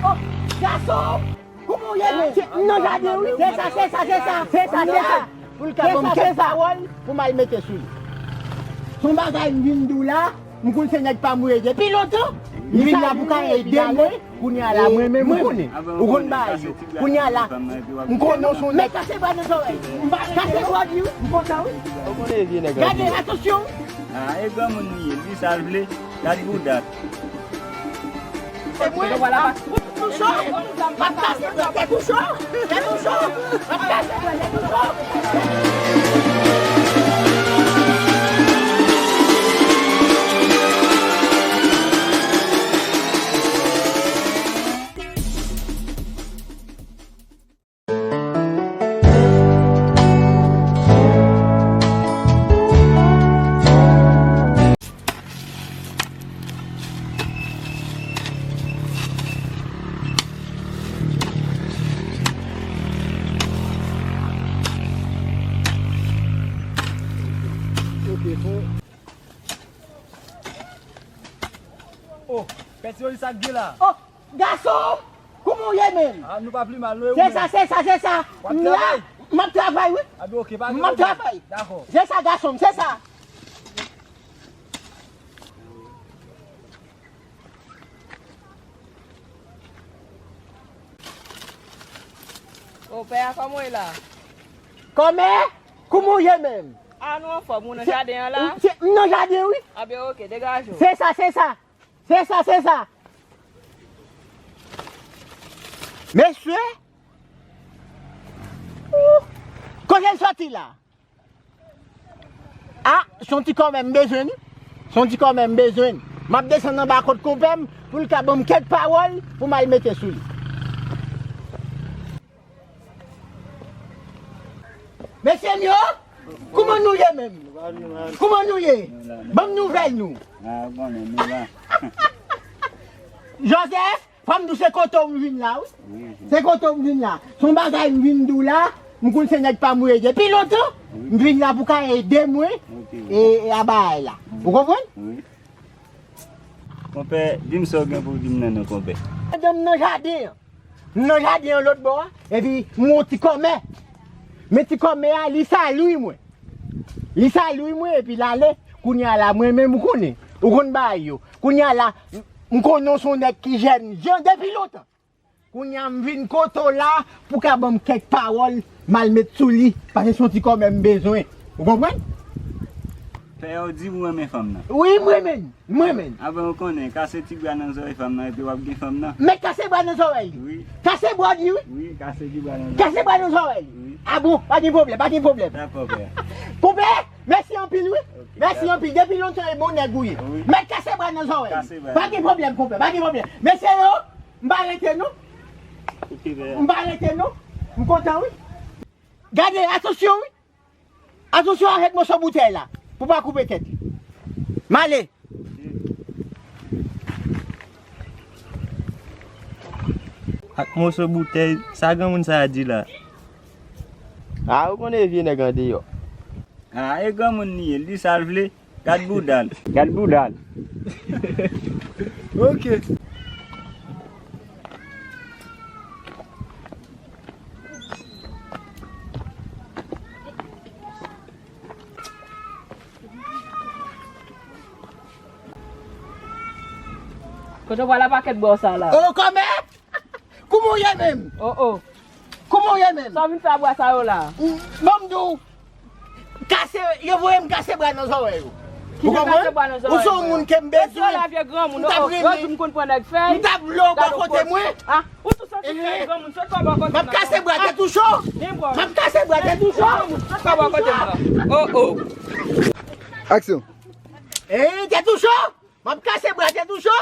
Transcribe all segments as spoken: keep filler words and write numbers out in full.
Oh, gason! Kouman w ye menm? M nan jaden wi. Se sa, se sa, se sa. Se sa, se sa. Pou l ka ban m kèk pawòl pou m al mete sou li. Se yon bagay m vin di w la, m konn se nèg pa m ou ye depi lontan. M vin la pou ka ede mwen. Kounye a la, mwen menm, m konnen. Ou konn bagay yo. Kounye a la, m konnen w se yon nèg. Mèt kase bwa nan zòrèy. Kase bwa di wi. M kontan wi. Gade, atansyon. Ah, e granmoun li ye. Di sa l vle. Gad bouda. E mwen, m ap touche w, m ap kase bwa tèt ou cho, tèt ou cho, m ap kase bwa tèt ou cho. Oh, pèt yo, sa k gen la? Oh, gason! Kouman w ye menm? Ah, nou pa pli mal, non, e ou menm? Se sa, se sa, se sa. W ap travay? M ap travay, wi. Ah, ben, ok, pa gen pwoblèm. M ap travay. Dakò. Se sa, gason m, se sa. O, pè a, kòman w ye la? Kòmè, kouman w ye menm? Ah, nou anfòm, ou nan jaden an la? Se, m nan jaden, wi. Ah, ben, ok, degaje w. Se sa, se sa. Se sa, se sa. Mesye! Ou! Kote l sòti la? Ah, se yon ti kòmè m bezwen, wi. Se yon ti kòmè m bezwen. M ap desann anba kot konpè m pou l ka ban m kèk pawòl pou m al mete sou li. Mesye m yo, kouman nou ye menm? Kouman nou ye? Ban m nouvèl nou. Ah, ou konnen, nou la. Joseph, fò m di w se kote w m vin la, wi. Wi, wi. Se kote w m vin la. Se yon bagay m vin di w la, m konn se nèg pa m ou ye depi lontan. Wi. M vin la pou ka ede mwen. Ok. E, e a bagay la. Ou konprann? Wi. Konpè, di m sa w gen pou w di m nan non, konpè. Madanm nan jaden an. M nan jaden an lòt bò a, epi m wè yon ti kòmè. Men ti kòmè a, li salye mwen. Li salye mwen, epi l ale. Kounye a la, mwen menm, ou konnen. Ou konn bagay yo. Kounye a la, m, m konnen w se yon nèg ki jèn jan depi lontan. Kounye a, m vin kote w la pou ka ban m kèk pawòl, m al met sou li, paske se yon ti kòmè m bezwen. Ou konprann? Pè a, ou di w renmen fanm nan? Wi, m renmen l. Mwen menm. Avan ou konnen, kase ti bra nan zòrèy fanm nan epi w ap gen fanm nan. Mèt kase bra nan zòrèy li. Wi. Kase bra di wi. Wi, kase ti bra nan zòrèy. Kase bra nan zòrèy li. Wi. Ah bon, pa gen pwoblèm, pa gen pwoblèm. Dakò, pè. Konpè, mèsi anpil wi. Ok, mèsi anpil. Depi lontan e bon nèg ou ye. Wi. Mèt kase bra nan zòrèy li. Kase bra. Pa gen pwoblèm, konpè, pa gen pwoblèm. Mesye yo, m pa rete non. Ok, pè. M pa rete non. M kontan wi. Gade, atansyon wi. Atansyon avèk moso boutèy la, pou pa koupe tèt li. M ale. Ak moso boutèy, sa granmoun sa a di la? A, ou konnen vye nèg andeyò. A, e granmoun li ye, li di sa l vle. Gad bouda l. Gad bouda l. Ok. Kote w pral a pakèt bò sa la? O, kòmè! Kouman w ye menm? O, o. Kouman w ye menm? Sa w vin fè a bwa sa yo la? Ban m di w, kase, yo voye m kase bwa nan zòrèy ou. Ou konprann? Ou se yon moun ke m bezwen. M t ap renmen. M t ap vle w bò kote mwen. Ou tou santi fè granmoun sot pa bò kote m nan. M ap kase bwa tèt ou cho. M ap kase bwa tèt ou cho. Sot pa bò kote m nan. O, o. Aksyon. Ey, tèt ou cho. M ap kase bwa tèt ou cho.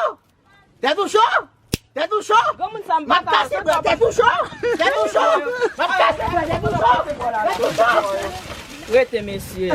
Tèt ou cho. Tèt ou cho. M ap kase bwa tèt ou cho. Tèt ou cho. M ap kase bwa tèt ou cho. Tèt ou cho. Rete, mesye.